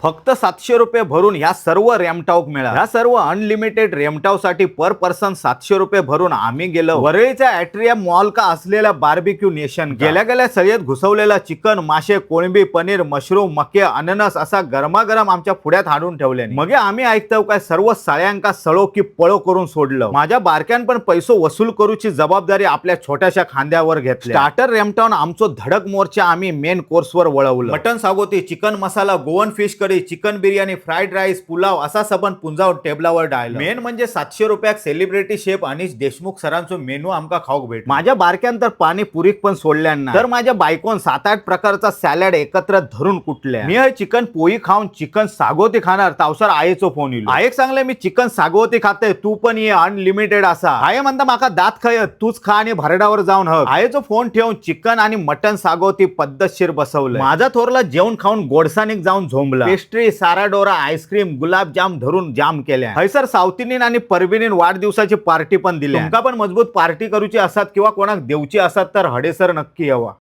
फक्त 700 रुपये भरून ह्या सर्व रेमटावक मिळा. ह्या सर्व अनलिमिटेड रेमटावसाठी पर पर्सन 700 रुपये भरून आम्ही गेलो वरळीच्या ॲट्रिया मॉल का असलेल्या बार्बिक्यू नेशन. गेल्या गेल्या सळयेत घुसवलेला चिकन, मासे, कोळंबी, पनीर, मशरूम, मके, अननस असा गरमागरम आमच्या पुढ्यात हाडून ठेवले. मगे आम्ही ऐकतो काय सर्व सळ्यांका सळो की पळो करून सोडलं. माझ्या बारक्यान पण पैसो वसूल करूची जबाबदारी आपल्या छोट्याशा खांद्यावर घेतली. स्टार्टर रेमटावून आमचो धडक मोर्चा आम्ही मेन कोर्सवर वळवलं. मटन सागोती, chicken masala, Goan fish curry, chicken biryani, fried rice, pulao असा सबन पुंजावून टेबलावर डाळलं. मेन म्हणजे 700 रुपयाक सेलिब्रिटी शेफ अनिश देशमुख सरांचो मेनू आमका खाऊक भेट. माझ्या बारक्यान तर पाणी पुरीक पण सोडल्या ना, तर माझ्या बायकोन सात आठ प्रकारचा सॅलड एकत्र धरून कुटल्या. मी हे चिकन पोळी खाऊन चिकन सागोती खाणार तावसर आयेचो फोन येईल. आयेक सांगले, मी चिकन सागोती खाते, तू पण ये, अनलिमिटेड असा. आये म्हणता, माका दात खाय, तूच खा आणि भरडावर जाऊन हक. आयेचो फोन ठेवून चिकन आणि मटन सागोती पद्धतशीर बसवलं. माझा थोरला जेवण खाऊन गोडसानिक जाऊन झोंबला. पेस्ट्री, साराडोरा, आईस्क्रीम, गुलाबजाम धरून जाम केल्या. हयसर सावतीनीन आणि परबिनीन वाढदिवसाची पार्टी पण दिली. तुमका पण मजबूत पार्टी करूची असत किंवा कोणाक देऊची असत तर हडेसर नक्की यावा.